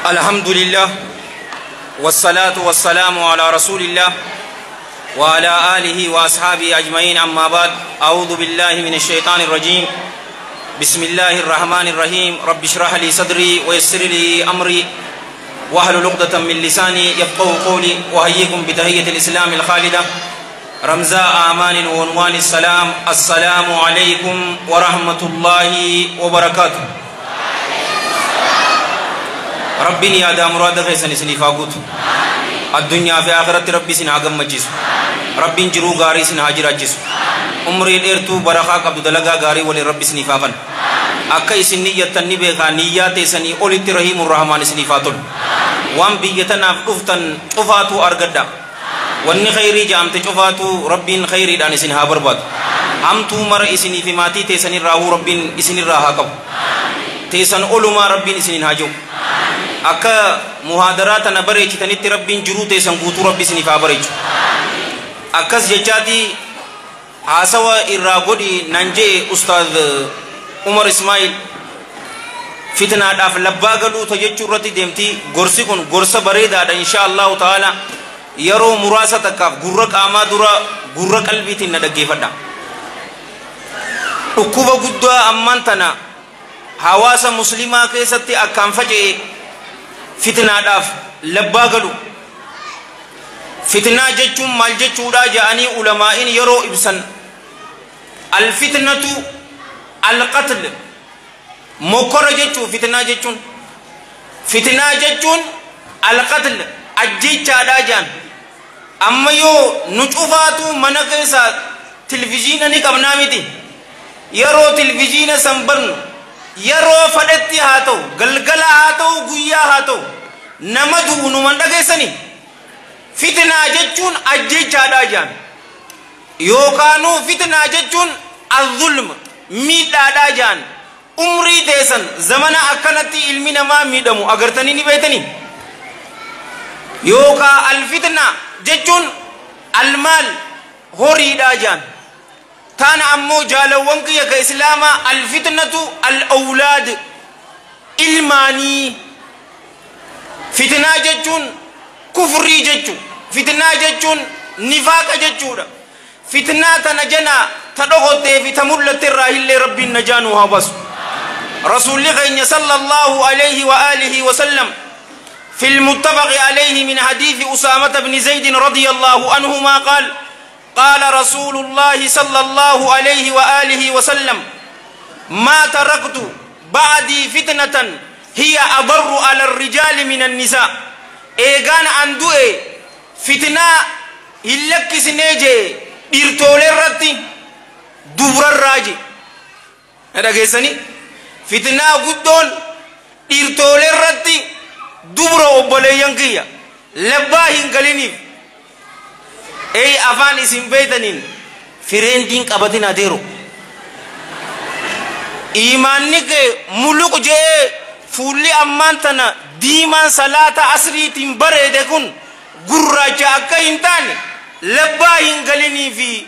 الحمد لله والصلاة والسلام على رسول الله وعلى آله وأصحابه أجمعين أما بعد أعوذ بالله من الشيطان الرجيم بسم الله الرحمن الرحيم رب اشرح لي صدري ويسر لي أمري واحلل عقدة من لساني يفقهوا قولي وأحييكم بتحية الإسلام الخالدة رمزاء آمان وعنوان السلام السلام عليكم ورحمة الله وبركاته. ربي يا دام مراد خيسن سنفا قوت الدنيا في آخرة ربي سن عقم مجيس ربي جرو غاري سن هاجر أجيس عمري الإرتو برخا قبض دلقا غاري ولي ربي سنفا أكا سنية النبي نيات سني أولي رحيم الرحمن سنفاتل وان بيتنا أفتن أفاتو أرقدا وان خيري جامت أفاتو ربي خيري دان سنها برباد أمتو مر إسني في ماتي تسني راهو ربي إسني راها قب تسن أولما ربي إسني هاجو akka muhaadaraa tana bareechitanitti rabbiin jiruu teessan guutuu rabbi isiniif haa bareechu. Akkas jechaati haasawa irraa godhi nan jee Ustaaz Umar Ismail fitnaadhaaf labbaa galuuta jechuu irratti deemti. Gorsi kun gorsa bareedaadha insha Allahu ta'ala. Yeroo muraasa takkaaf gurra qaamaa dura gurra qalbiitiin na dhaggeeffadha. Dhukkuba guddaa ammaan tana hawaasa muslimaa keessatti akkaan faca'e fitnaadhaaf labbaa galu. Fitnaa jechuun maal jechuudha jedhanii ulamaa'iin yeroo ibsan alfitnatu alqatl mokkora jechuu fitnaa jechuun fitnaa jechuun alqatl ajjeechaadha jedhan. Amma yoo nu cufaatu mana keessa televizyiina ni qabnaa miti. Yeroo televizyiina san barnu yeroo fadhetti haa ta'u galgala haa ta'u guyyaa haa ta'u nama du'u numan dhageessani. Fitnaa jechuun ajjeechaadha jedhan. Yookaanuu fitnaa jechuun azulm miidhaadha jedhan. Umrii teessan zamana akkanatti ilmi namaa miidhamu agartanii ni beektanii. Yookaa alfitnaa jechuun almaal horiidha jedhan. Taana ammoo jaalawwan kiyya ka islaamaa alfitnatu al-awlaad ilmaanii. Fitnaa jechuun kufrii jechuu, fitnaa jechuun nifaaqa jechuudha. Fitnaa tana janaa ta dhokottee fi ta mul'atte irraa illee rabbiin najaa nu haa baasu. Rasuulli keenya sallallahu alayhi wa alihi wa sallam في المتفق عليه من حديث أسامة بن زيد رضي الله عنهما قال قال رسول الله صلى الله عليه وآله وسلم ما تركت بعدي فتنة هي أضر على الرجال من النساء. إيغان أندوئي فتنة إلك سنيجي إرتول الرتي دبر الراجي. هذا كيساني فتنة قدون إرتول الرتي دبر أبوليانكيا لباهن قلينيف أي أفان اسم بيتنين فرندين قبتين أديرو إيمانك ملوك جاء فولي أمانتنا ديمان صلاة عصري تنبره دكون غراجا أكا لباهن قليني في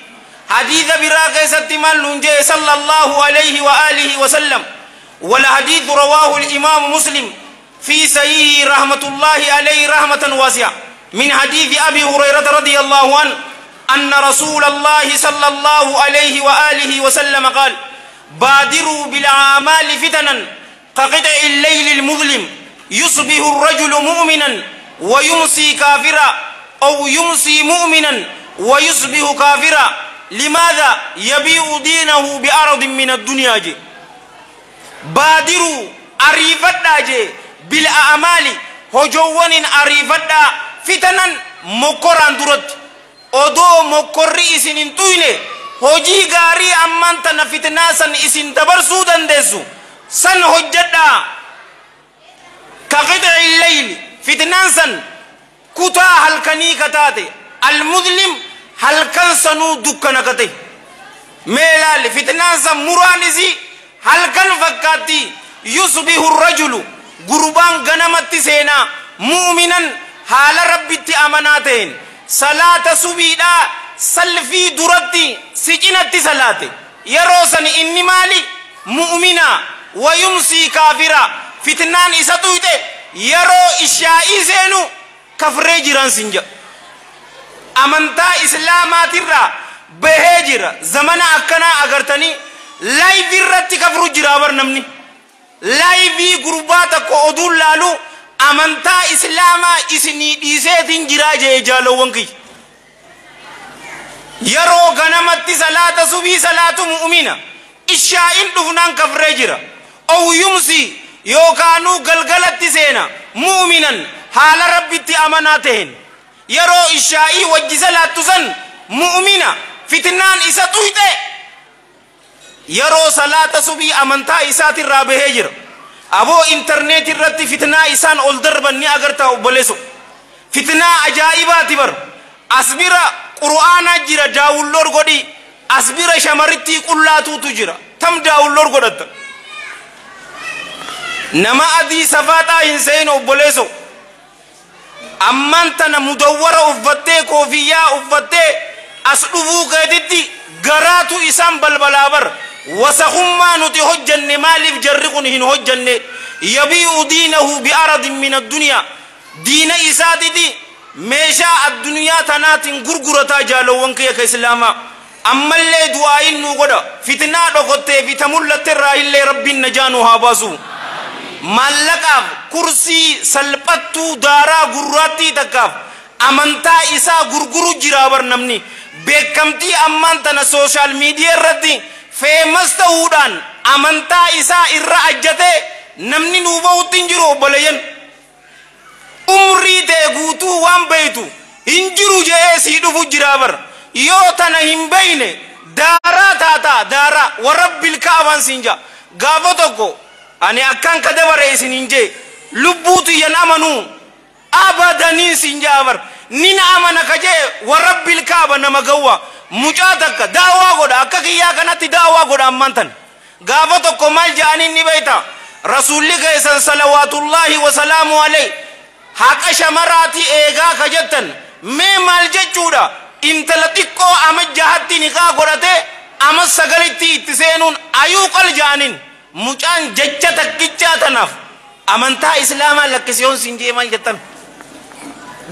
حديث براك ستمان لنجي صلى الله عليه وآله وسلم. والحديث رواه الإمام مسلم في صحيح رحمة الله عليه رحمة واسعة من حديث أبي هريرة رضي الله عنه أن رسول الله صلى الله عليه وآله وسلم قال بادروا بالأعمال فتنا كقطع الليل المظلم يصبح الرجل مؤمنا ويمسي كافرا أو يمسي مؤمنا ويصبح كافرا. لماذا؟ يبيع دينه بأرض من الدنيا. جي بادروا أريفتا جي بالأعمال هجوان أريفتا فتنا مکران درت odoo mokorri isin hin tuyne hojii gaarii ammaan tana fitnaa san isin dabarsuu dandeessu san hojjedhaa. Ka qixci leyli fitnaan san kutaa halkanii ka taate almudlim halkan sanuu dukkana ka ta'e. Mee ilaali fitnaan san muraan isii halkan fakkaatti. Yusbihu rajulu gurbaan ganamatti seenaa mu'minan haala rabbitti amanaa ta'een salaata subiidhaa salfii duratti si cinatti salaate. Yeroo san inni maali? Mu'mina. Wayumsii kaafira fitnaan isa tuyte Yeroo ishaa'ii seenu kafree jiran sin jedha. Amantaa islaamaatirraa bahee jira. Zamana akkanaa agartanii live irratti kafru jira bar namni. Live gurbaa tokko oduun laalu amantaa islaamaa isinii dhiiseetiin jiraa jee jaalowwan kiyya. Yeroo ganamatti salaata subii salaatu mu'umina ishaa'in dhufnaan kafree jira. Owyumsi yookaanuu galgalatti seena mu'minan haala rabbitti amanaa ta'een yeroo ishaa'ii wajji salaattu san mu'mina fitnaan isa xuyxe yeroo salaata subii amantaa isaatirraa bahee jira. Aboo intarneet irratti fitnaa isaan ol darban ni agartaa obboleessu. Fitnaa ajaa'ibaati bar. Asbira qur'aanaa jira download godhi. Asbira shamarittii qullaatuutu jira. Tam download godhatta. Nama adii safaaxaa hin seenu obboleessu. Ammaan tana mudawwara uffattee koofiyyaa uffattee as dhufuu keetitti garaatu isaan balbalaa bar. Wasakhummaa nuti hojjanne maaliif jarri kun hin hojjanne? Yabii'u diinahu bi'aradin min addunyaa. Diina isaatiti meeshaa addunyaa tanaatiin gurgurataa jaalowwan kiyya ka islaamaa. Ammallee du'aayin nuu godha. Fitnaa dhokottee fi ta mul'atte irraa illee rabbiin najaa nu haa baasu. Maallaqaaf kursii salphattuu daaraa gurraattii takkaaf amantaa isaa gurguru jira bar namni. Beekamtii ammaan tana social media irratti famous ta'uudhaan amantaa isaa irra ajjatee namni nuu bahutti hin jiru obboleeyyan. Umrii ta'e guutuu waan beeytu hin jiru je'ee sii dhufu jira bar. Yoo tana hin beeyne daaraa taataa daaraa warabbil kaabaan siin jaa. Gaafa tokko ani akkan ka dabare isin hin jee lubbuu tiyyan amanuu abadaniin siin jaa bar. Nin amana ka jee warabbil kaaba nama gawwa mucaa takka daawaa godha akka kiyyaa kanatti daawaa godha ammaan tan. Gaafa tokko maal ja'aniin ni beeyta. Rasuulli keessan salawaatullaahi wasalaamu alayhi haqa shamaraatii eegaa ka jettan mee maal jechuudha? Intala xiqqoo ama jahatti niqaa godhatee ama sagalitti itti seenuun ayuu qal ja'aniin mucaan jecha takkichaa tanaaf amantaa islaamaa lakkisiyoon siin jee maal jettan?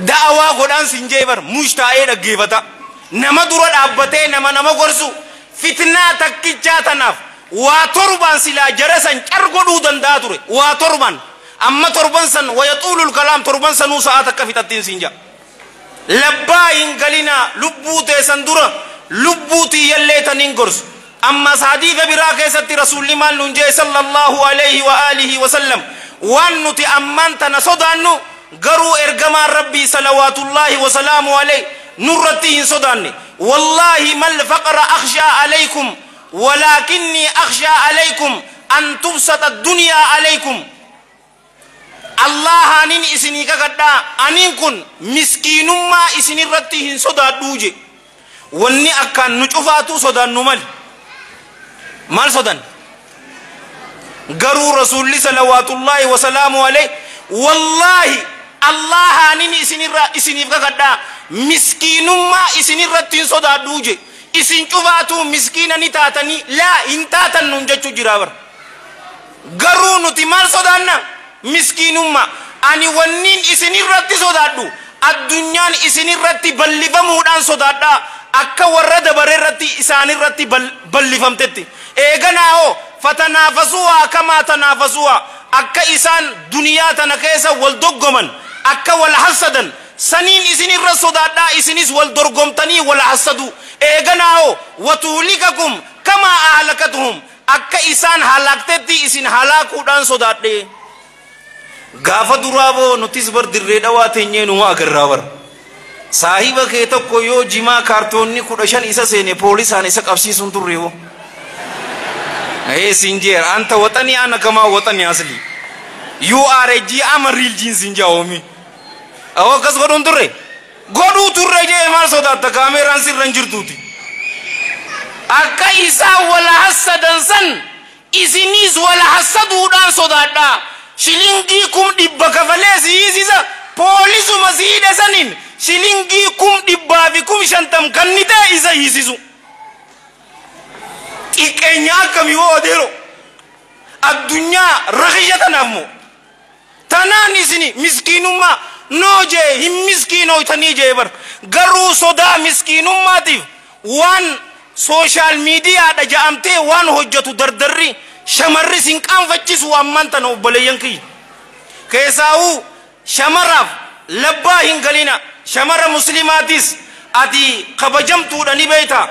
Da'awaa godhaan siin jee bar mushtaa'ee dhaggeeffata. Nama dura dhaabbatee nama nama gorsu fitnaa takkichaa tanaaf waa torban silaa jara san car godhuu danda'a ture. Waa torban amma torban san wayaxuulul kalaam torban sanuu sa'aa takka fixattiin siin jaa. Labbaa hin galinaa lubbuu teessan dura lubbuu tiyyallee taniin gorsu. Amma hadiisa biraa keessatti rasuulli maal nuun jee sallallahu alayhi wa alihi wa sallam waan nuti ammaan tana sodaannu garuu ergamaan rabbii salawaatullaahi wa salaamu alayhi nurratti hin sodaanne. Wallaahi mal faqra akhshaa alaykum walaakinnii akhshaa alaykum an tubsata addunyaa alaykum. Allahaanin isinii kakadhaa aniin kun miskiinummaa isinirratti hin sodaadhuu je. Wanni akkaan nu cufaatu sodaannu mali? Maal sodan? Garuu rasuulli salawaatullaahi wasalaamu alayhi wallaahi Allahaanin isinirra isiniif kakadhaa miskiinummaa isinirratti hin sodaadhuu je. Isin cufaatu miskiina ni taatanii laa hin taatan nuun jechuu jira bar. Garuu nuti maal sodaanna? Miskiinummaa. Ani wanniin isinirratti sodaadhu addunyaan isinirratti ballifamuudhaan sodaadhaa akka warra dabareerratti isaanirratti ballifamtetti. Eeganaa hoo fatanaafasuuhaa kamaa tanaafasuuhaa akka isaan duniyaa tana keessa wal doggoman akka wal hassadan saniin isinirra sodaadhaa isinis wal dorgomtanii wal hassadu. Eeganaa hoo watuulikakum kamaa ahlakatuhum akka isaan halaaktetti isin halaakuudhaan sodaadhe. Gaafa duraa boo nutis bar dirree dhawaa teenyee numa agarraa bar. Saahiba kee tokko yoo jimaa kaartoonni 15 isa seene poolisaan isa qabsiisuun turre hoo. Ee siin jeera anta waxanii ana kamaa waxanii asli. You are a G, I'm a real G siin jaa oomi. Awwa akkas godhuun turre. Godhuu turre jee maal sodaatta kaameeraan sirra hin jirtuuti. Akka isaan wal hassadan san isinis wal hassaduudhaan sodaadhaa. Shilingii 100,000 kafalee si hiisisa poolisuma si hidhe saniin shilingii 150,000 kan ni ta'e isa hiisisu. Xiqqeenya akkamii hoo adeero? Addunyaa rakisha tanaaf moo? Tanaan isini miskiinummaa noo jee hin miskiinooytanii jee bar. Garuu sodaa miskiinummaatiif waan sooshaal miidiyaadha ja'amtee waan hojjetu dardarri shamarri sin qaanfachisu ammaan tana obboleeyyan kiyya. Keessaawuu shamaraaf labbaa hin galina. Shamara muslimaatis ati kabajamtuudha ni beeyta.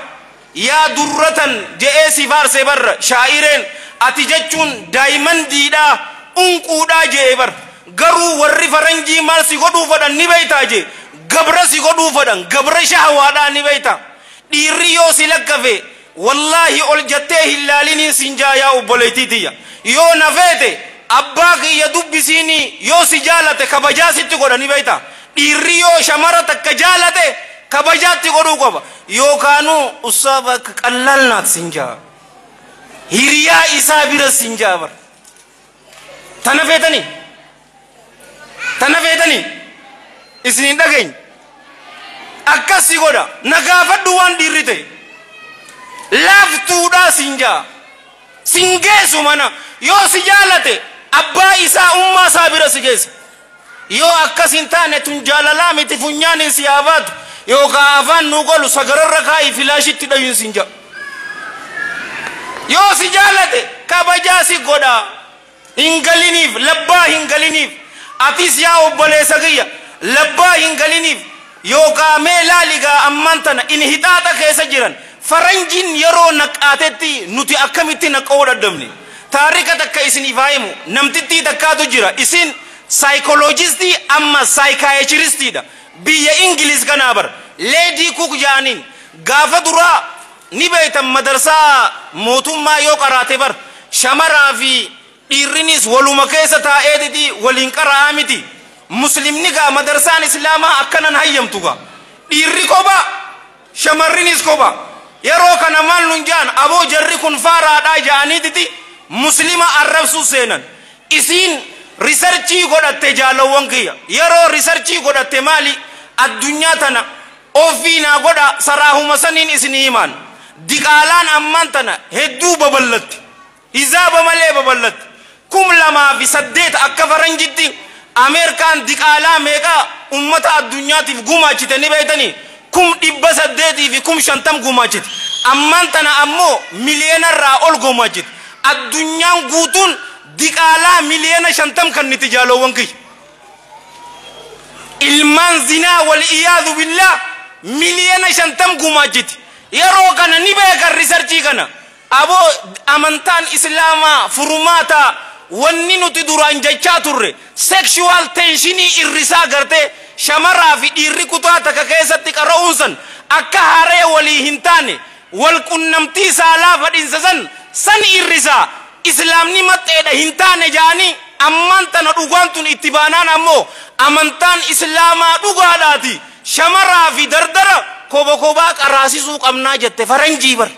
Yaa durratan je'ee si faarse barra shaa'ireen ati jechuun daayimandiidha unquudhaa je'ee bar. Garuu warri faranjii maal si godhuu fedhan ni beeytaa jee gabra si godhuu fedhan gabra shahawaadhaa ni beeyta. Dhiirri yoo si lakkafe wallaahi ol jettee hin laaliniin sin jaayaa obboleettii tiyya. Yoo na feete abbaa kiyya dubbisiinii yoo si jaalate kabajaa sitti godha ni beeyta. Dhiirri yoo shamara takka jaalate kabajaatti godhuu qaba. Yookaanuu usaaba akka qallaal naat sin jaa. Hiriyaa isaa bira sin jaa bar. Tana feetanii? Tana feetanii? Isin hin dhageenye? Akkas si godha. Na gaafadhu waan dhiirri ta'e. Laaftuudhaa sin jaa. Sin geessu mana. Yoo si jaalate abbaa isaa ummaa isaa bira si geessa. Yoo akkas hin taane tun jaalalaa miti funyaaniin si haa baatu. Yookaan afaan nu golu sagararra kaa'ii filaashitti dhayuun sin jaa. Yoo si jaalate kabajaa si godha. Hin galiniif labbaa hin galiniif. Atis yaa obboleessa kiyya labbaa hin galiniif. Yookaan mee laaligaa ammaan tana inni hixaaxa keessa jiran faranjiin yeroo naqaatetti nuti akkamitti naqa'uu dadhabne. Taarika takka isiniif haa himu namtittii takkaatu jira isin saayikoloojistii amma saayikaayechiristiidha. Biyya Ingiliz kanaa bar Leedii Kuk jaaniin gaafa duraa ni beeytan madarsaa mootummaa yoo qaraate bar shamaraa fi dhiirrinis waluma keessa taa'eetiti waliin qara'aa miti. Muslimni gaa madarsaan islaamaa akkanan hayyamtu gaa. Dhiirri kophaa shamarrinis kophaa. Yeroo kana maal nun jaan aboo jarri kun faaraadhaa ja'aniititi muslima arrabsuu seenan. Isiin risarchii godhatte jaalawwan kiyya. Yeroo risarchii godhatte maali addunyaa tana ofii naa godha saraahuma saniin isinii himaan. Diqaalaan ammaan tana hedduu baballatti. Hizaaba malee baballatti. 2008 akka faranjitti Ameerikaan diqaalaa meeqa ummata addunyaatiif gumaachite ni beeytanii 850,000 gumaachite. Ammaan tana ammoo miliyeenarraa ol gumaachite. Addunyaan guutuun diqaalaa 50 miliyoona kan niti jaalowwan kiyya. Ilmaan zinaa wal iyaadu billaa 50 miliyoona gumaachite. Yeroo kana ni beekan risarchii kana. Aboo amantaan islaamaa furmaataa wanni nuti duraan jechaa turre sexual tensionii irrisaa gartee shamaraa fi dhiirri kutaa takka keessatti qara'uun san akka haree walii hin taane wal qunnamtii saalaa fadhiinsa san san irrisaa islaamni maxxeedha hin taane ja'anii ammaan tana dhugaan tun itti baanaan ammoo amantaan islaamaa dhugaadhaati shamaraa fi dardara koba kobaa qaraasisuu qabnaa jette faranjii bar.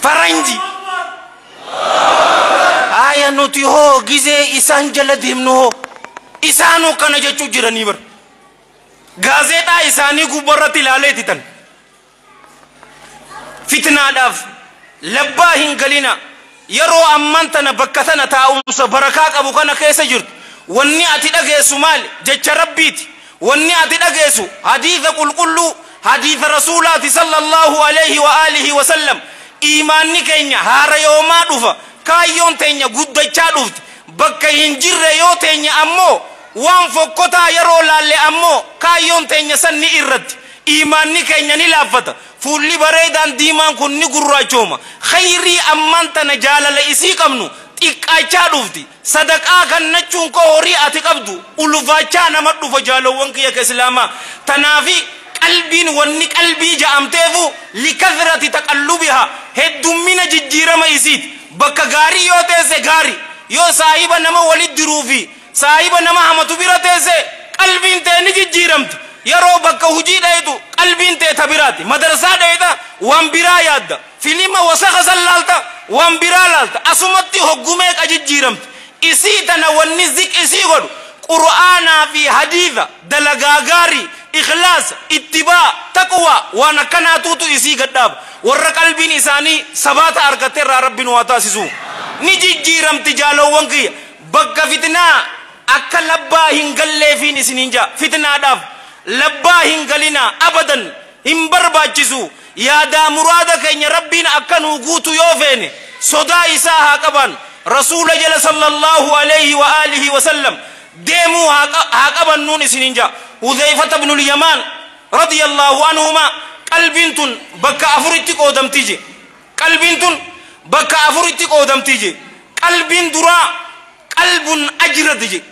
Faranjii. Aya nuti hoo gizee isaan jala deemnu hoo isaanuu kana jechuu jiranii bar. Gaazexaa isaanii gubbarratti ilaaleeti tan. Fitnaadhaaf labbaa hin galina. Yeroo ammaan tana bakka tana taa'umsa barakaa qabu kana keessa jirtu. Wanni ati dhageessu maali? Jecha Rabbiiti. Wanni ati dhageessu hadiisa qulqulluu hadiisa rasuulaati sallallahu alayhi wa alihi wa sallam. Iimaanni keenya haara yoomaa dhufa. Kaayyoon teenya guddachaa dhufti. Bakka hin jirre yoo teenya ammoo waan fokkotaa yeroo laalle ammoo kaayyoon teenya san ni irratti. Iimaanni keenya ni laaffata. Fuulli bareedaan diimaan kun ni gurraachooma. Khayrii ammaan tana jaalala isii qabnu xiqqaachaa dhufti. Sadaqaa kennachuun koo horii ati qabdu ulfaachaa nama dhufa jaalowwan kiyya ka islaamaa. Tanaafi qalbiin wanni qalbii ja'amteefu likathrati taqallubihaa heddummina jijjiirama isiiti. Bakka gaarii yoo teesse gaarii yoo saahiba nama walit diruu fi saahiba nama hamatu bira teesse qalbiin tee ni jijjiiramti. Yeroo bakka hojii dhayitu qalbiin tee ta biraati. Madarsaa dhayita waan biraa yaadda. Filima wasakha san laalta waan biraa laalta. Asumatti hoggumee qa jijjiiramti. Isii tana wanni zik isii godhu Qur'aanaa fi hadiisa dalagaa gaarii ikhlaasa ittibaa taqwa waan akkanaatuutu isii gadhaaba. Warra qalbiin isaanii sabaata argatte irraa Rabbiin waa taasisu. Ni jijjiiramti jaalowwan kiyya. Bakka fitnaa akka labbaa hin galleefiin isiniin jaa. Fitnaadhaaf labbaa hin galinaa abadan hin barbaachisu. Yaadaa muraada keenya Rabbiin akka nuu guutu yoo feene sodaa isaa haa qaban. Rasuula jala sallallahu alayhi wa alihi wa sallam deemuu haa qabannuun isiniin jaa. Hudhayfata ibnul Yamaan radiyallahu anhuma qalbiin tun bakka afuritti qoodamti je. Qalbiin tun bakka afuritti qoodamti je. Qalbiin duraa qalbun ajrad je.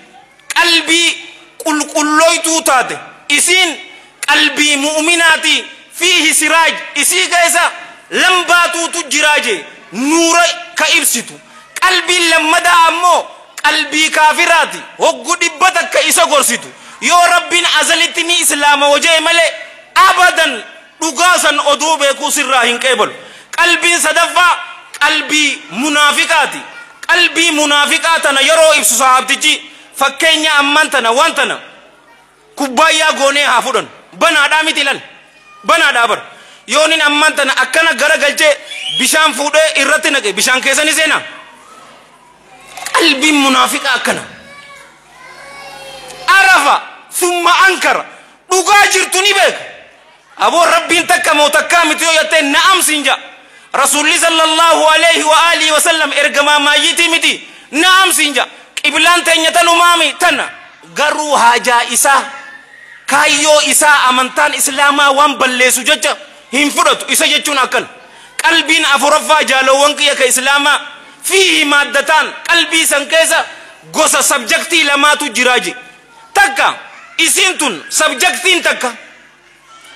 Qalbii qulqullooytuu taate. Isiin qalbii mu'uminaati. Fiihi siraaj. Isii keessa lambaatuutu jiraa je. Nuura ka ibsitu. Qalbiin lammadaa ammoo qalbii kaafiraati. Hoggu dhibba takka isa gorsitu. Yoo Rabbiin azalitti ni islaama wajee malee abadan dhugaasan oduu beekuu sirraa hin qeebalu. Qalbiin sadaffaa qalbii munaafiqaati. Qalbii munaafiqaa tana yeroo ibsu sahaabtichi fakkeenya ammaan tana waan tana kubbaayyaa goonee haa fudhan. Banaadhaa miti lal. Banaadhaa bar. Yoonin ammaan tana akkana gara galchee bishaan fuudhee irratti naqe bishaan keessa ni seenaa. Qalbiin munaafiqaa akkana. Arafa thumma ankara. Dhugaa jirtu ni beeka. Aboo Rabbiin takka moo takkaa miti yoo jettee na'am siin ja'a. Rasuulli sallallahu alayhi wa alihi wa sallam ergamaa maayyiitii miti na'am siin ja'a. Qiblaan teenya tanumaami tana garuu haajaa isaa kaayyoo isaa amantaan islaamaa waan balleessu jecha hin fudhatu isa jechuun akkana. Qalbiin afuraffaa jaalowwan kiyya ka islaamaa fiihi maaddataan qalbii san keessa gosa sabjaktii lamaatu jiraa je. Takka isiin tun sabjaktiin takka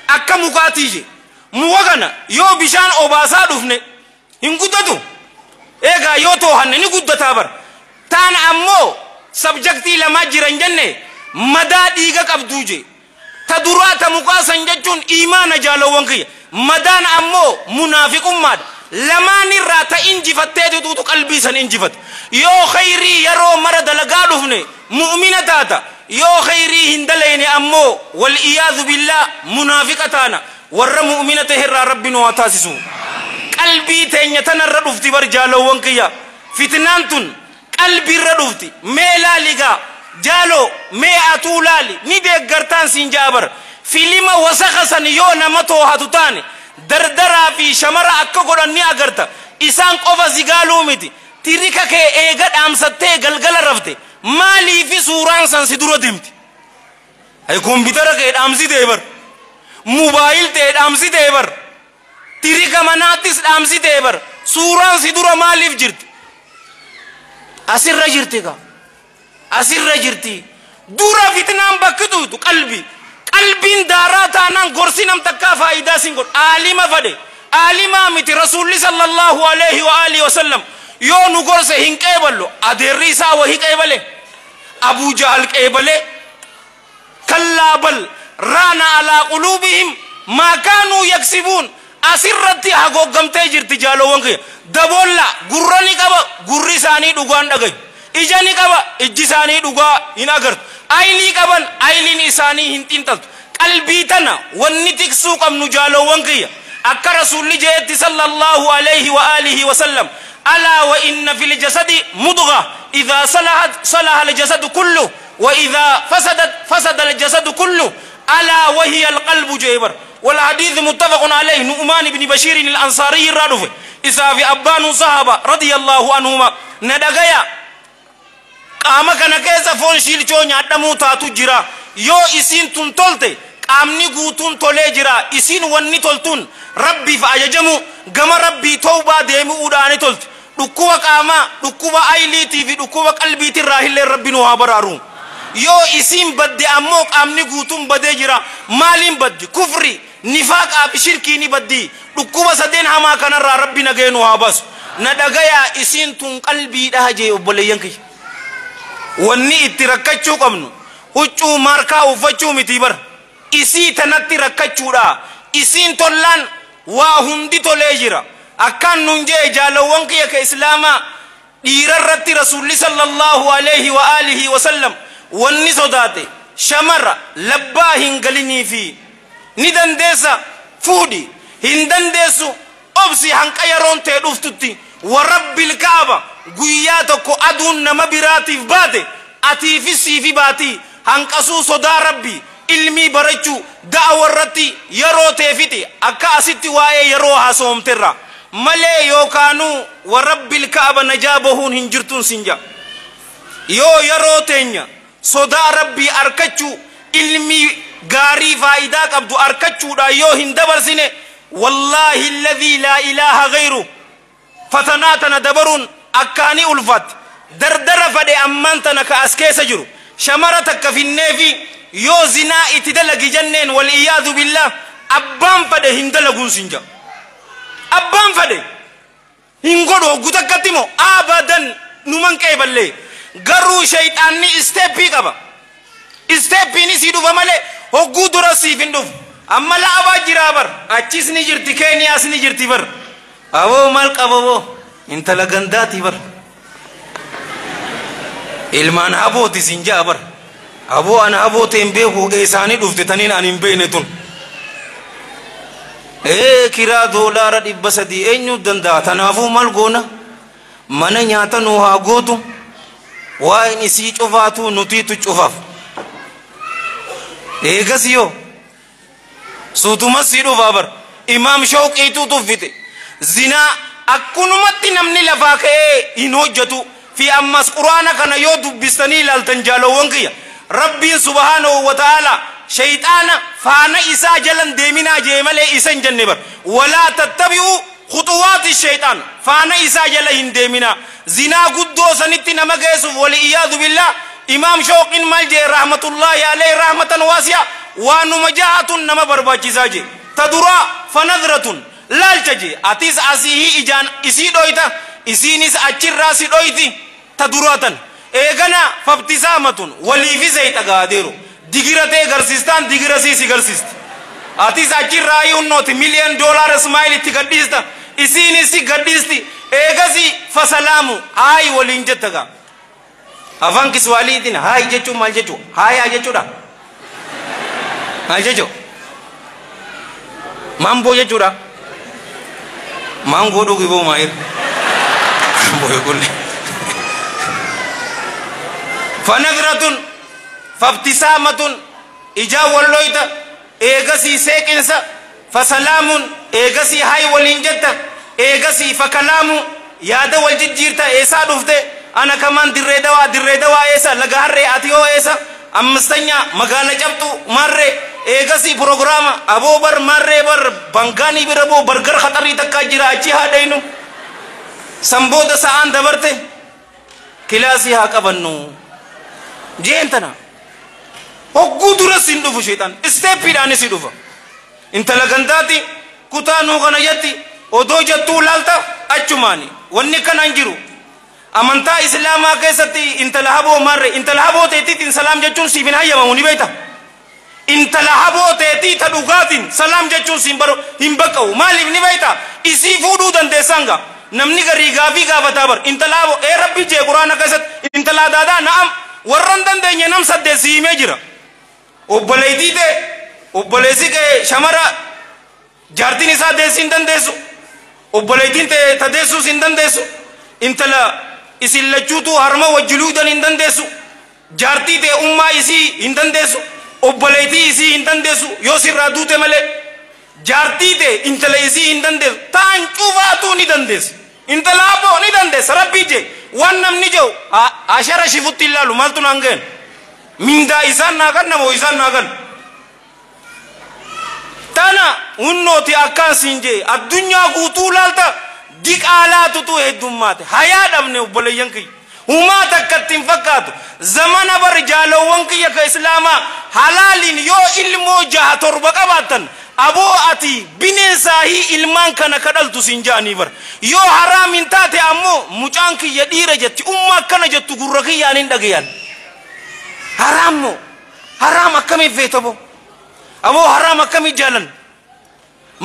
akka mukaatii je. Muka kana yoo bishaan obaasaa dhufne hin guddatu. Eegaa yoo toohanne ni guddataa bara. Taan ammoo sabjaktii lamaa jiran jenne madaa dhiiga qabduu je. Ta duraa ta mukaa san jechuun iimaana jaalowwan kiyya. Madaan ammoo munaafiqummaadha. Lamaan irraa ta injifattee tuutu qalbii san injifate. Yoo khayrii yeroo mara dalagaa dhufne mu'mina taata. Yoo khayrii hin dalayne ammoo wal iyaadhu billaa munaafiqa taana. Warra mu'mina ta'e irraa Rabbi nu haa taasisu. Qalbii teenya tanarra dhufti bar jaalowwan kiyya. Fitnaan tun qalbiirra dhufti. Mee laali gaa jaaloo mee atuu laali ni deeggartaan siin jaa bar. Filima wasakha san yoo nama toohatu taane dardaraa fi shamara akka godhan ni agarta. Isaan qofa zigaaluu miti. Tirika kee eega dhaamsattee galgala rafte maaliifi suuraan san si dura deemti? Ay kompiitara kee dhaamsitee bar. Mobaayil ta'e dhaamsitee bar. Tirika manaattis dhaamsitee bar. Suuraan si dura maaliif jirti? Asirra jirti gaa. Asirra jirti. Dura fitnaan bakki tuutu qalbii. Qalbiin daaraa taanaan gorsi nam takkaa faayidaa siin godhu. Aalima fadhe. Aalimaa miti Rasuulli sallallahu alayhi wa alihi wa sallam yoo nu gorse hin qeeballu. Adeerri isaa wahii qeebale. Abuu Jahal qeebale. Kallaa bal raana alaa quluubihim maa kaanuu yaksibuun. Asirratti hagooggamtee jirti jaalowwan kiyya. Daboolla gurra ni qaba gurri isaanii dhugaan dhagayu. Ija ni qaba ijji isaanii dhugaa hin agartu. Aynii qaban ayniin isaanii hin xiinxaltu. Qalbii tana wanni tiksuu qabnu jaalowwan kiyya. Akka Rasuulli jeetti sallallahu alayhi wa alihi wa sallam alaa wa inna fil jasadi mudgha idhaa salahat salaha al jasadu kullu wa idhaa fasadat fasada al jasadu kullu alaa wa hiya al qalbu jeebar. والحديث متفق عليه. نؤمان بن بشير الأنصاري الرادف إسافي أبان صحابة رضي الله عنهما ندغيا qaama kana keessa foon shiilchoo nyaadhamuu taatu jira. Yoo isiin tun tolte qaamni guutuun tolee jira. Isiin wanni toltuun Rabbiif ajajamu gama Rabbii tawbaa deemuudhaan tolti. Dhukkuba qaamaa, dhukkuba ayliitii fi dhukkuba qalbiitirraa illee Rabbi nu haa baraaru. Yoo isiin badde ammoo qaamni guutuun badee jira. Maaliin baddi? Kufri, nifaaqaa fi shirkii ni baddi. Dhukkuba sadeen hamaa kanarraa Rabbi nagee nu haa baasu. Na dhagayaa isiin tun qalbiidhaa jee obboleeyyan kiyya. Wanni itti rakkachuu qabnu huccuu maarkaa uffachuu miti bar. Isii tanatti rakkachuudha. Isiin tollaan waa hundi tolee jira. Akkaan nun jee jaalawwan kiyya ka islaamaa dhiirarratti Rasuulli sallallahu alayhi wa alihi wa sallam wanni sodaate shamara labbaa hin galinii fi ni dandeessa fuudhi hin dandeessu obsi hanqa yeroon ta'e dhuftutti wa rabbil kaaba Guyyaa tokko aduun nama biraatiif baate atiifis siifi baati. Hanqasuu sodaa rabbi ilmii barachuu da'awa irratti yeroo teefiti akka asitti waa'ee yeroo haasofamterra malee yookaanuu warabbil ka'aba najaa bahuun hin jirtuun sin ja'a. Yoo yeroo teenya sodaa rabbii arkachuu ilmii gaarii faayidaa qabdu arkachuudhaan yoo hin dabarsine wallaahi alladhii laa ilaaha ghayru fatanaa tana dabaruun akkaanii ulfaatti. Dardara fadhe ammaan tana ka as keessa jiru shamara takka finneefi yoo zinaa itti dalagi jenneen waliyyaadu billah abbaan fadhe hin dalaguun sin ja'a. Abbaan fadhe hin godhu hoggu takkatti moo abadan numan qeeballee. Garuu shayxaanni isteeppii qaba. Isteeppiin sii dhufa malee hogguu dura siif hin dhufu. Amma la'abaa jiraa bar achis ni jirti Keeniyaas ni jirti bar. Aboo maal qaba boo intala gandaati bar. Ilmaan habooti siin ja'a bar. Aboo ana haboote hin beeku eessaanii dhufte taniin ani hin beekne tun. Kiraa $300 eenyu danda'a tanaafuu maal goona mana nyaata nuu haa gootu waa'een isii cufaatu nutiitu cufaaf. Eegas yoo suutumas sii dhufaa bar imaam shawqiitu tuffite zinaa akkunumatti namni lafaa ka'ee hin hojjetu fi ammas quraana kana yoo dubbistanii ilaaltan jaalowwan kiyya rabbiin subhaanahu wa ta'ala shayxaana faana isaa jalan deeminaa jee malee isa hin jenne bar walaa tattabi'uu khuxuwaati shayxaan faana isaa jala hin deeminaa zinaa guddoo sanitti nama geessuuf waliyyaadu billah imaam shooqin maal jee rahmatullaahi alayhi rahmatan waasi'a waanuma jahatun nama barbaachisaa jee ta duraa fanadratun laalcha jee atis asii ijaan isii dhoyta isiinis achirraa si dhoyti ta duraatan eegana fabtisaamatun waliifis eeyxa gaadeeru digira ta'e garsiistaan digira sii si garsiisti atis achirraa hunnooti $1 million ismaayil itti gadhiista isiinis si gadhiisti eegasi fasalaamu haayi waliin jetta gaa afaan kiswaaliitiin haayi jechuun maal jechuu haayaa jechuudha maal jechuu maamboo jechuudha maangoo dhugi boo maayir maamboo kulli fanadratun fabtisaamatun ijaa walloyta eegasii seeqinsa fasalaamun eegasii hayi waliin jetta eegasii fakalaamu yaada wal jijjiirta eessaa dhufte ana kamaan dirree dawaa eessa laga harree ati yoo eessa ammastanya magaala cabxu marree eegasii prograama aboo bar marree bar bangaanii bira boo bargar khaxarii takkaa jira achi haa dhaynu san booda sa'aan dabarte kilaasii haa qabannu jeen tana hogguu duras hin dhufu shayxaan isteeppiidhaanis si dhufa intala gandaati kutaa nuu kana jetti odoo jettuu laalta achumaani wanni kana hin jiru amantaa islaamaa keessatti intala haboo marre intala haboo teetiitiin salaam jechuun siif hin hayyamamu ni beekta intala haboo teetii ta dhugaatiin salaam jechuun siin baru hin baqqa'u maaliif ni beekta isii fuudhuu dandeessaan gaa namni garii gaafii gaafataa bar intala haboo ee rabbi jee quraana keessatti intala daadaa na'am warra hin dandeenye nam saddeet si himee jira obboleettii ta'e obboleessi kee shamara jaartiin isaa deessii hin dandeessu obboleettiin ta'e ta deessuus hin dandeessu intala isin lachuutu harma wajjiluudan hin dandeessu jaartii ta'e ummaa isii hin dandeessu obboleettii isii hin dandeessu yoo sirraa duute malee jaartii ta'e intala isii hin dandeessu ta'an cufaatu ni dandeessu intala aboo ni dandeessa rabbii jee waan namni jedhu ashara shifutti ilaalu maaltu naan ga'en mindaa isaan naa kan namoo isaan naa kan tana hunnooti akkaan siin jee addunyaa guutuu laalta diqaalaatutu heddummaate hayaa dhabne obboleeyyan kiyya humaa takkatti hin fakkaatu zamana bar jaalowwan kiyya ka islaamaa halaaliin yoo ilmoo 6 7 qabaattan aboo ati bineensaahii ilmaan kana kadhaltu siin ja'anii bar yoo haraam hin taate ammoo mucaan kiyya dhiira jetti umma akkana jettu gurra kiyyaan hin dhagayan haraam moo haraam akkamiif feeta boo aboo haraam akkamii jaalan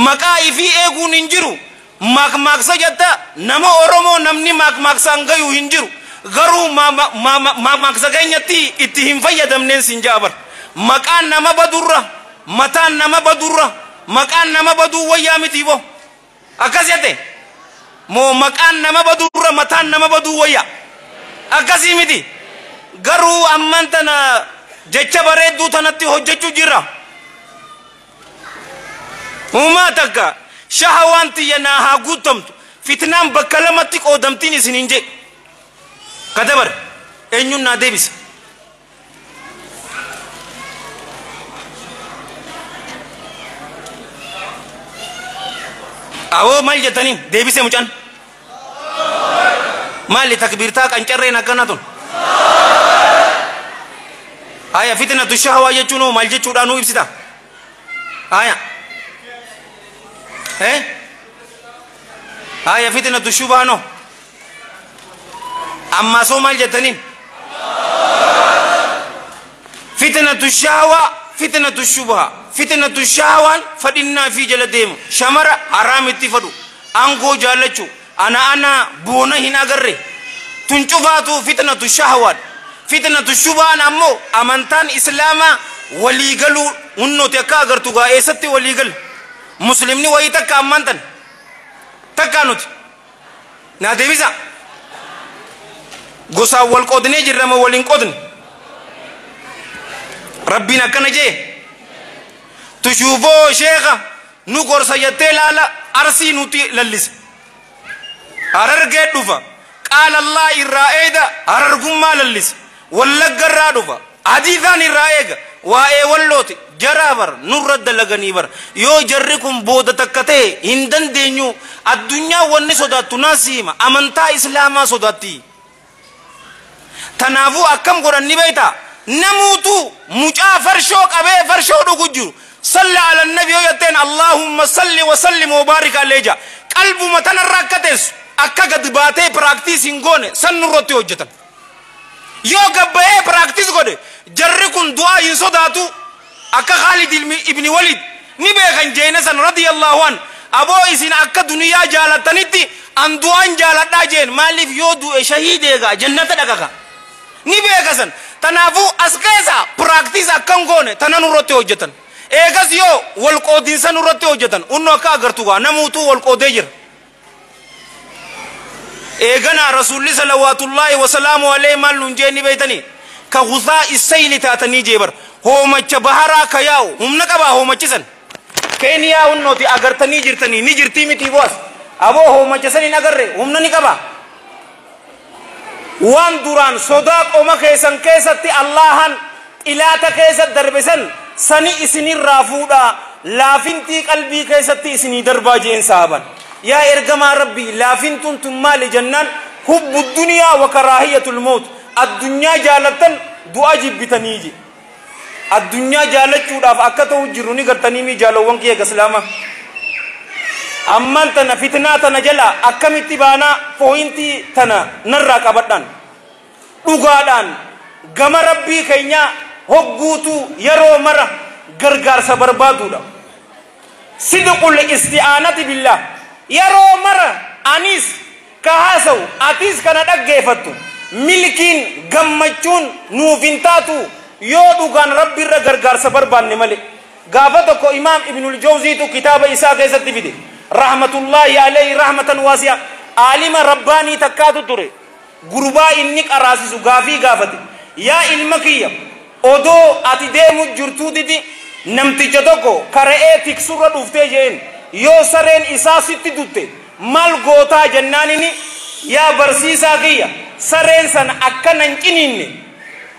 maqaa ifii eeguun hin jiru maakmaaksa jetta nama Oromoo namni maakmaaksaan gayu hin jiru garuu maakmaaksa keenyatti itti hin fayyadamneen siin ja'a bar maqaan nama badurra mataan nama badurra maqaan nama baduu wayyaa miti boo akkas jette Moo maqaan nama baduurra mataan nama baduu wayya? Akkasii miti. Garuu amman tana jecha bareedduu tanatti hojjechuu jirra. Uumaa takka shahawaan tiyya naa haa guutamtu. Fitnaan bakka lamatti qoodamtiin isin hin jedhe. Kadabar eenyuun naa deebisa? Awoo maal jettaniin deebise mucaan? Maali takbiirtaa qancarreen akkana tun? Haya, fitnatu shahawaa jechuun hoo maal jechuudha nuu ibsita? Haya. Eh? Haya, fitnatu shubhaa noo? Ammaa soo maal jettaniin? Fitnatu shahawaa, fitnatu shubhaa. Fitnatu shahawaan fadhinnaa fi jala deemu. Shamara haraamitti fadhu. Aangoo jaallachuu. Ana ana boona hin agarre. Tun cufaatu fitnatu shahawaadha. Fitnatu shubhaan ammoo amantaan islaamaa waliigaluu hunnooti akka agartu gaa eessatti waliigal? Muslimni wayii takka ammaan tan takkaa nuti naa deebisa. Gosaan wal qoodnee jirra moo waliin qoodne? Rabbiin akkana jee tushuufoo sheekha nu gorsa jettee laala Arsii nuti lallisa. Harargee dhufa, qaala Allah irraa eeda harargummaa lallisa. Wallagga irraa dhufa, hadiisaan irraa eega waa'ee Wallooti. Jaraa bar nurra dalaganii bar yoo jarri kun booda takka ta'e hin dandeenyu. Addunyaa wanni sodaattu naas hima, amantaa islaamaa sodaatti. Tanaafuu akkam godhan ni beektaa? Namuutu mucaa farshoo qabee farshoo dhugu jiru. Salla ala nabi yoo jetteen, Allahumma salli wa sallim wa baarik alayhi ja. Qalbuma tanarra akka teessu akka gad baatee practice hin goone san nurratti hojjetan. Yoo gabbayee practice godhe jarri kun du'aa hin sodaatu. Akka Khalid ibni Walid ni beekan jeena san radiyallahu an. Aboo isin akka duniyaa jaalattanitti an du'aan jaaladhaa jeen. Maaliif? Yoo du'e shahiid eegaa jannata dhaqaka. Ni beeka san. Tanaafuu as keessa practice akkan goone tana nurratti hojjetan. Eegas yoo wal qoodinsa nurratti hojjetan unno akka agartu gaa namuutuu wal qoodee jira. Eeganaa rasuulli salawaatullaahi wasalaamu alayhi maal nuun jee ni beeytanii? Ka gusaa isayli taatanii jee bar. Hoomacha baharaa ka yaa'u humna qabaa hoomachisan. Keeniyaa hunnooti agartanii jirtanii ni jirtii miti boas. Aboo hoomacha san hin agarre, humna ni qabaa. Waan duraan sodaa qoma keessan keessatti Allahan xilaata keessa darbe san sani isinirraa fuudhaa laafintii qalbii keessatti isinii darbaa jeen saaban. Yaa ergamaa Rabbii, laafintuun tun maali jennaan, hubbu duniyaa wa karaahiyatul mawt, addunyaa jaalattan du'a jibbitanii je. Addunyaa jaalachuudhaaf akka ta'u jiru ni gartanii mi jaalowwan kiyya islaamaa? Ammaan tana fitnaa tana jala akkamitti baanaa? Point tana narraa qabadhaan, dhugaadhaan gama Rabbii keenyaa hogguutu yeroo mara gargaarsa barbaaduudha. Sidqul isti'aanati billah. Yeroo mara anis ka haasawu atis kana dhaggeeffattu milkiin gammachuun nuuf hin taatu yoo dhugaan Rabbi irra gargaarsa barbaanne malee. Gaafa tokko Imaam Ibnul Jawziitu kitaaba isaa keessatti fide. Rahmatullaahi alayhi rahmatan waasi'a. Aalima rabbaanii takkaatu ture. Gurbaa inni qaraasisu gaafii gaafate. Yaa ilma kiyya, odoo ati deemu jirtuutiti namticha tokko kara'ee tiksurra dhuftee jeen, yoo sareen isaa sitti dutte maal gootaa jennaanini, yaa barsiisaa kiyya, sareen san akka nan ciniinne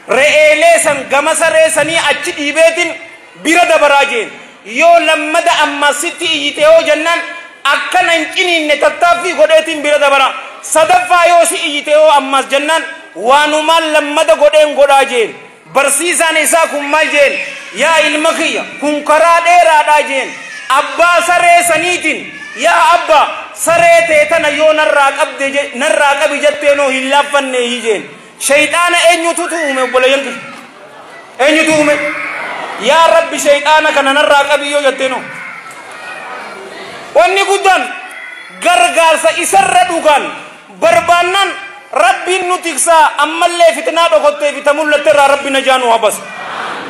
re'eelee san gama saree sanii achi dhiibeetin bira dabaraa jeen. Yoo lammada amma sitti iyyite yoo jennaan, akka nan ciniinne tattaaffii godheetin bira dabara. Sadaffaa yoo si iyyite yoo ammas jennaan, waanumaan lammada godheen godhaa jeen. Barsiisaan isaa kun maal jeen? Yaa ilma kiyya, kun karaa dheeraadhaa jeen. Abbaa saree saniitiin, yaa abbaa, saree tee tana yoo narraa qabde narraa qabi jetteenoo hin laaffanne jeen. Shayxaana eenyutu uume? Obboleeyyan kiyya, eenyutu uume? Yaa Rabbi, shayxaana kana narraa qabi yoo jetteenoo, wanni guddaan gargaarsa isarra dhugaan barbaannaan Rabbiin nu tiksaa. Ammallee fitnaa dhokottee fi ta mul'atte irraa Rabbi najaa nu habasa.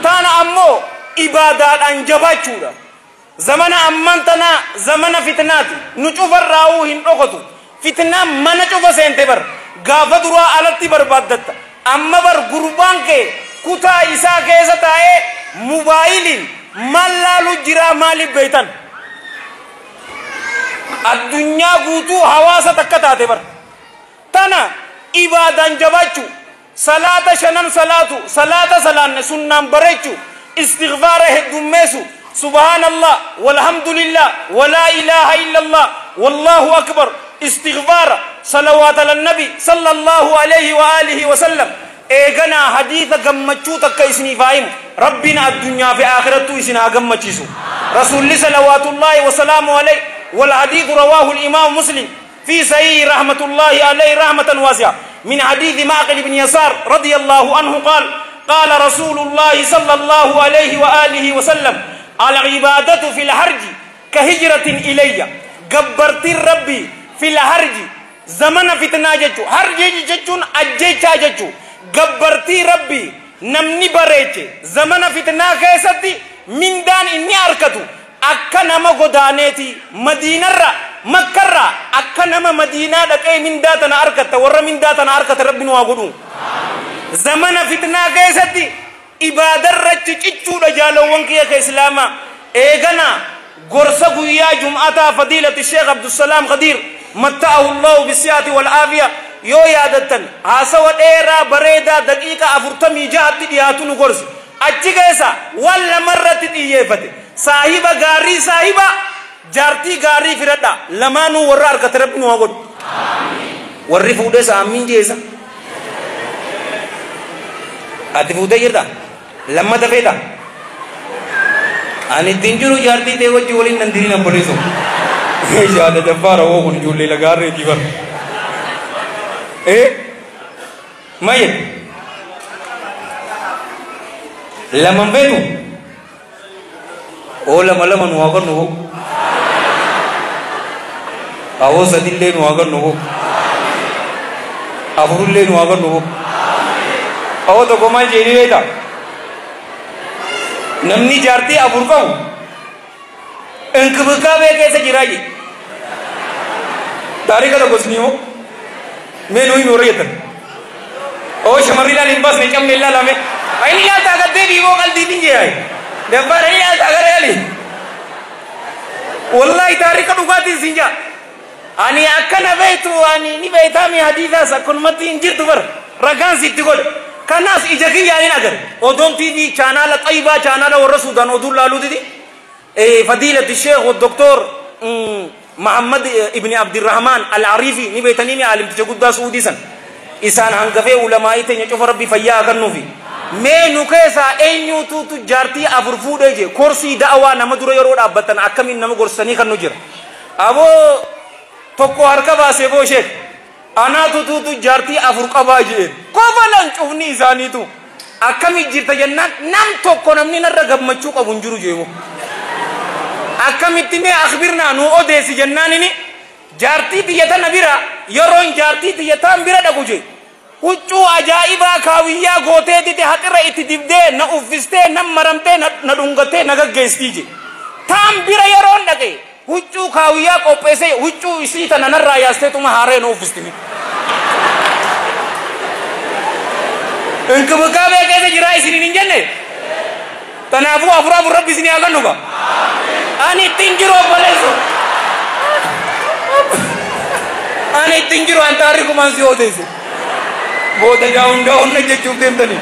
Taana ammoo ibaadaadhaan jabaachuudha. Zamana ammaan tanaa zamana fitnaati. Nu cufarraa'uu hin dhokotu. Fitnaan mana cufa seente bar gaafa duraa alatti barbaaddatta. Amma bar gurbaan kee kutaa isaa keessa taa'ee mobaayiliin maal laalu jiraa maaliif beeytan? Addunyaa guutuu hawaasa takka taate bar. Tana ibaadaan jabaachuu, salaata shanan salaatu, salaata salaanne sunnaan bareechuu, istighfaara heddummeessu, subhaanallah walhamdulillah walaa ilaaha illallah wallahu akbar, istighfaara, salawaata lannabi sallallahu alayhi wa alihi wa sallam. Eeganaa hadiisa gammachuu takka isiniif haa himu. Rabbiin addunyaa fi aakhirattuu isin haa gammachiisu. Rasuulli salawaatullaahi wasalaamu alayhi والحديث رواه الإمام مسلم في صحيح رحمة الله عليه رحمة واسعة من حديث معقل بن يسار رضي الله عنه قال قال رسول الله صلى الله عليه وآله وسلم العبادة في الحرج كهجرة إلي. جبرت ربي في الحرج زمن فتنة جتو حرج جتون أجيتا جتو جبرت ربي نمني بريتش زمن فتنة كيستي من دان إني أركتو akka nama godaaneeti madiinarra makkarra akka nama madiinaa dhaqee mindaa tana argatta warra mindaa tana argata rabbi nu haa godhu. Zamana fitnaa keessatti ibaadarratti cichuudha jaalawwan kiyya ka islaamaa. Eegana gorsa guyyaa jum'ataa fadiilati Sheekh Abdusalaam Khadiir matta'ahu Allahu bisiyaati wal aafiya yoo yaadattan haasawa dheeraa bareedaa daqiiqa 46tti dhiyaatu nu gorse. Achi keessa waan lamarratti xiyyeeffate. Saahiba gaarii saahiba jaartii gaarii filadha. Lamaanuu warra argate rabbi nu haa godhu. Warri fuudhes aamiin jeesa. Ati fuutee jirta? Lammata feeta? Ani ittiin jiru jaartii ta'e wajji waliin nan diriin obboleessu. Yaada jabbaara woo kun ijoollee lagaarreetii bara. Maye? Laman feetu? Oo lama lama nu haa kennu hoo. Awoo sadillee nu haa kennu hoo. Afurullee nu haa kennu hoo. Awoo tokko maal jedhee beektaa? Namni jaartii afur qabu inkibikaabee keessa jiraa jee. Taarika tokko isinii hoo? Mee nuyi nu warra jettan. Oo shamarri ilaali hin baasne cabne ilaalame. Inni ilaalta agaddee biiboo qalbiitiin jee. Dabbaara ni ilaalta gara yaali. Wallahi taarika dhugaatiin siin jaa. Ani akkana beektu ani ni beektaami hadiisaas akkanumatti hin jirtu bara. Ragaan sitti godhe. Kanaas ija kiyyaan agarre. Odoon TV chaanaala Xayyibaa chaanaala warra Suudaan oduun laaluutiti. Fadiilati Sheekh Doktor Muhammad ibn Abdirrahmaan Al-Ariifi ni beektanii mi aalimticha guddaa Suudii san. Isaan hangafee ulamaa'ii teenya cufa rabbi fayyaa kennuufi. Mee nu keessaa eenyuutuutu jaartii afur fuudhee jee korsii da'awaa nama dura yeroo dhaabbatan akkamiin nama gorsanii kan nu jira. Aboo tokko harka baasee boo sheek anaatutuutu jaartii afur qabaa jeen kofalan cufni isaaniitu akkamii jirta jennaan nam tokko namni narra gammachuu qabu hin jiru jeebo. Akkamitti mee akhbirnaa nu odeessi jennaan inni jaartii biyya tana bira yeroon jaartii biyya taan bira dhaqu jee. Huccuu ajaa'ibaa kaawiyyaa gooteetiti haxirra itti dibdee na uffistee na maramtee na dhungattee na gaggeessitii je. Taan bira yeroon dhaqe huccuu kaawiyyaa qopheessee huccuu isii tana narraa yaasteetuma haaree na uffistini. Inkibikaabee keessa jiraa isiniin hin jenne? Kanaafuu afur afur rabbi isinii haa kennu ba. Ani ittiin jiru obboleessu. Ani ittiin jiru an taarikumaan si odeesse. Booda gaa'uun gaa'uun na jechuuf deemtanii.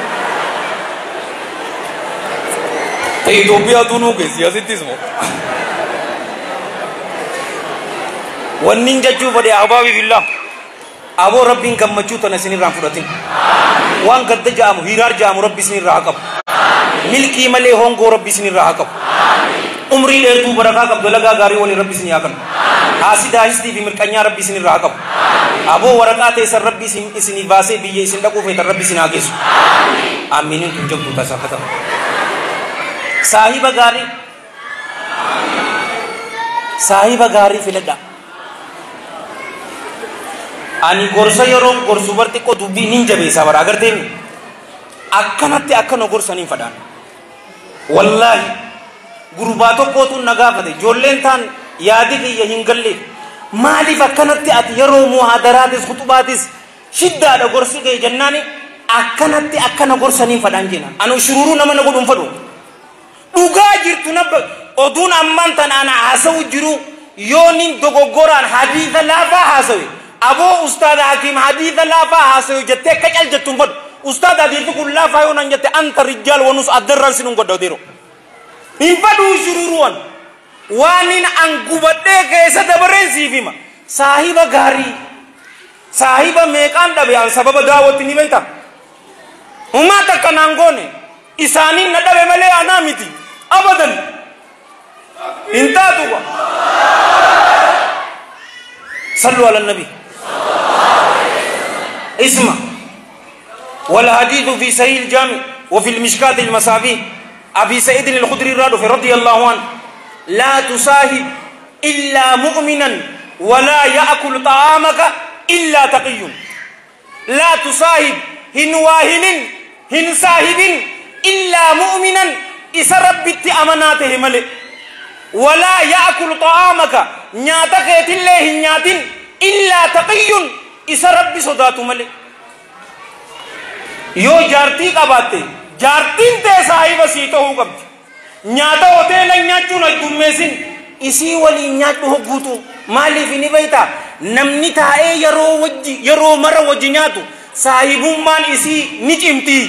Itoophiyaa tunuu keessi asittis moo. Wannin jechuu fedhe ahbaabi billah. Aboo rabbiin gammachuu tana isinirraan fudhatin. Waan gadda ja'amu hiraar ja'amu rabbi isinirraa haa qabu. Milkii malee hongoo rabbi isinirraa haa qabu. Umrii dheertuu barakaa qabdu dalagaa gaarii waliin rabbi isinii haa kennu. Haasidaa histii fi mirqanyaa rabbi isinirraa haa qabu. Aboo waraqaa teessan rabbi isinii baasee biyya isin dhaquu feetan rabbi isin haa geessu. Amiiniin tun jabduu taasisaa. Saahiba gaarii. Saahiba gaarii filadhaa. Ani gorsa yeroon gorsu bar xiqqoo dubbii nin jabeessa bara agartee akkanatti akkana gorsaniin fadhaan. Wallaahi gurbaa tokkootu na gaafate ijoolleen taan yaadi kiyya hin galleef Maaliif akkanatti ati yeroo muhaadaraatis khuxubaatis shiddaadha gorsi kee jennaani akkanatti akkana gorsaniin fadhaan jenna. Anu shururuu nama na godhuun fadhu. Dhugaa jirtu nabba oduun ammaan tan ana haasawu jiru yoo nin dogoggoraan hadiisa laafaa haasawe aboo ustaada Hakiim hadiisa laafaa haasawe jettee akka cal jettuun fadhu. Ustaada hadiisni kun laafaa yoo nan jette anta rijjaal wanus addarraan sinun godha odeero. Hin fadhuu shururuwan. Waan an gubadhee keessa dabareen siif hima. Saahiba gaarii. Saahiba meeqaan dhabe an sababa daawwatti ni beekta. Humaa takka naan goone isaaniin na dhabe malee anaa miti. Abadan. Hin taatu kwa. Sallu ala nabi. Isma. والحديث في صحيح الجامع وفي المشكات المصابيح أبي سعيد الخدري رضي الله عنه لا تصاحب إلا مؤمنا ولا يأكل طعامك إلا تقي. لا تصاحب هن واهن هن صاحب إلا مؤمنا إسا ربت أمناته ملئ ولا يأكل طعامك نياتك الله نيات إلا تقي إسا ربي صدات ملئ. yoo jaartii qabaatte jaartiin tee saahiba sii ta'uu qabdi. Nyaata hoteela nyaachuun addummeessin isii waliin nyaadhu hogguutu. Maaliif ni beektaa? Namni taa'ee yeroo wajji yeroo mara wajji nyaatu saahibummaan isii ni cimti.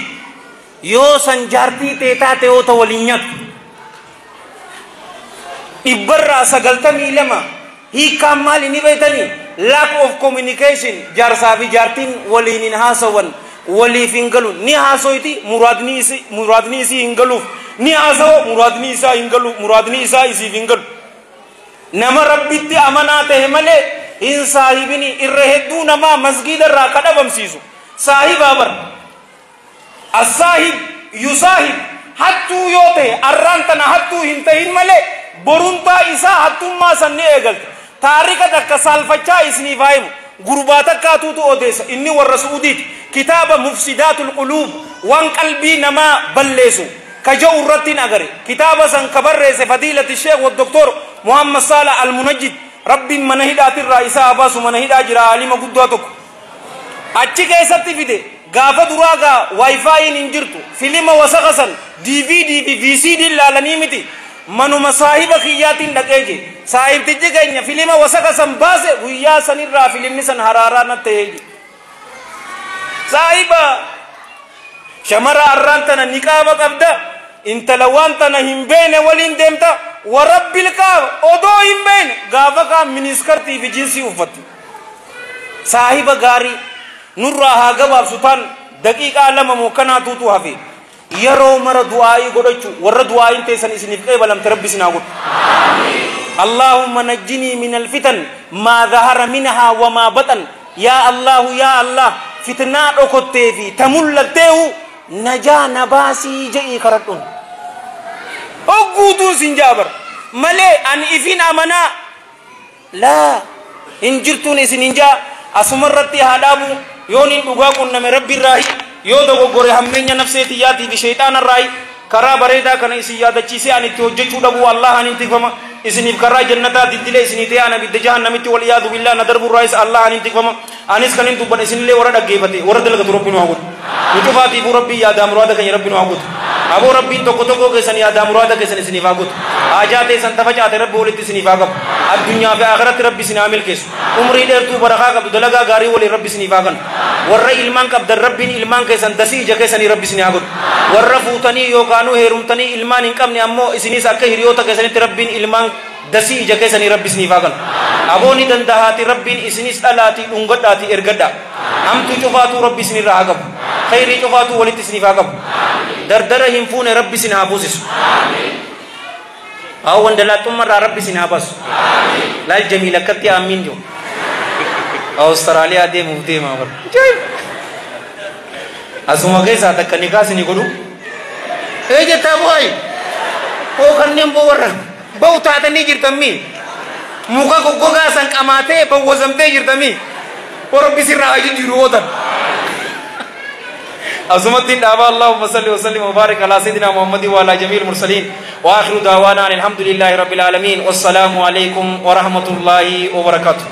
Yoo san jaartii tee taate yoo ta waliin nyaatu. 192 hiikkaan maali ni beektanii? Lack of communication jaarsaa fi jaartiin waliin hin haasawan. Waliif hin galu ni haasoyti muraadni isii hin galuuf ni haasawo muraadni isaa hin galu muraadni isaa isiif hin galu. Nama rabbitti amanaa ta'e malee hin saahibini. Irra hedduu namaa masgiida irraa ka dhabamsiisu saahibaa bar. Assaahib yusaahib hattuu yoo ta'e arraan tana hattuu hin ta'in malee borumtaa isaa hattummaa san ni eegalte. Taarika takka saalfachaa isiniif haa himu. Gurbaa takkaatuutu odeessa inni warra Su'uudiiti. Kitaaba mufsidaatul quluub waan qalbii namaa balleessu ka ja'u irratti hin agare. Kitaaba san ka barreesse fadiilati sheekh wa doktor Muhammad Salah al-Munajjid rabbiin mana hidhaatirraa isaa baasu mana hidhaa jira alima guddaa tokko. Achi keessatti fide gaafa duraa gaa waayifaayiin hin jirtu filima wasaqa san DVD fi VCD laalanii miti manuma saahiba kiyyaatiin dhaqee je saahibtichi keenya filima wasaqa san baase guyyaa sanirraa filimni san haraaraa na ta'ee je. Saahiba shamara arraan tana niqaaba qabda intala waan tana hin beene waliin deemta warabbil kaaba odoo hin beene gaafa kaan miniskartii fi jinsii uffatti. Saahiba gaarii nurraa haa gabaabsu taan daqiiqaa 2 mokkanaatuutu hafe. Yeroo mara du'aa'ii godhachuu warra du'aa'iin teessan isiniif qeebalamte rabbi isin haa godhu. Allahumma najjinii min alfitan maa dhahara minhaa wa maa batan. Yaa Allahu yaa Allah fitnaa dhokottee fi ta mul'atteehu najaa na baasii je'ii karadhuun. Hogguutuun sin jaabar malee ani ifin amanaa laa hin jirtuun isin hin jaa asumarratti haa dhaabu yoon hin dhugaa qunname rabbi irraahi yoo dogoggore hammeenya nafsee tiyyaatii fi shayxaana irraahi karaa bareedaa kana isin yaadachiisee ani itti hojjechuu dhabuu Allahan hin tikfama. Isiniif karaa jannataa diddilee isinii ta'e ana bidda jahannamitti wal yaadu billaa na darbu irraayis Allahan hin tikfama. Anis kan hin dubban isinillee warra dhaggeeffate warra dalagatu rabbi nu haa godhu. Nu cufaatiifuu rabbii yaadaa muraada keenya rabbi nu haa godhu. Aboo rabbiin tokko tokko keessan yaadaa muraada keessan isiniif haa godhu. Haajaa teessan tafacaate rabbi walitti isiniif haa qabu. Addunyaa fi akhiratti rabbi isin haa milkeessu. Umrii dheertuu barakaa qabdu dalagaa gaarii waliin rabbi isiniif haa kennu. Warra ilmaan qabdan rabbiin ilmaan keessan dasii ija keessanii rabbi isin haa godhu. Warra fuutanii yookaanuu heerumtanii ilmaan hin qabne ammoo isinis akka hiriyoota keessanitti rabbiin ilmaan dasii ija keessanii rabbi isiniif haa kennu. Aboonni dandahaati rabbiin isinis dhalaatii dhungadhaatii ergadhaa. Hamtuu cufaatuu rabbi isinirraa haa qabu. Khayrii cufaatuu walitti isiniif haa qabu. Dardara hin fuune rabbi isin haa buusisu. Haa wandalaaxummarraa rabbi isin haa baasu. Laal jamiil akkatti aamiin jiru. Awustiraaliyaa deemuuf deemaa bara. Asuma keessaa takka nikaa isinii godhu. Ee jettaa bu'aayi. Hoo kanneen boo warra ba'u taatanii jirtan mii. Muka goggogaa san qamaatee bawwasamtee jirta mii. Hoo rabbi sirraa haa jijjiiru hootan. Asumatti dhaaba. اللهم صل وسلم وبارك على سيدنا محمد وعلى جميع المرسلين، وآخر دعوانا أن الحمد لله رب العالمين، والسلام عليكم ورحمة الله وبركاته.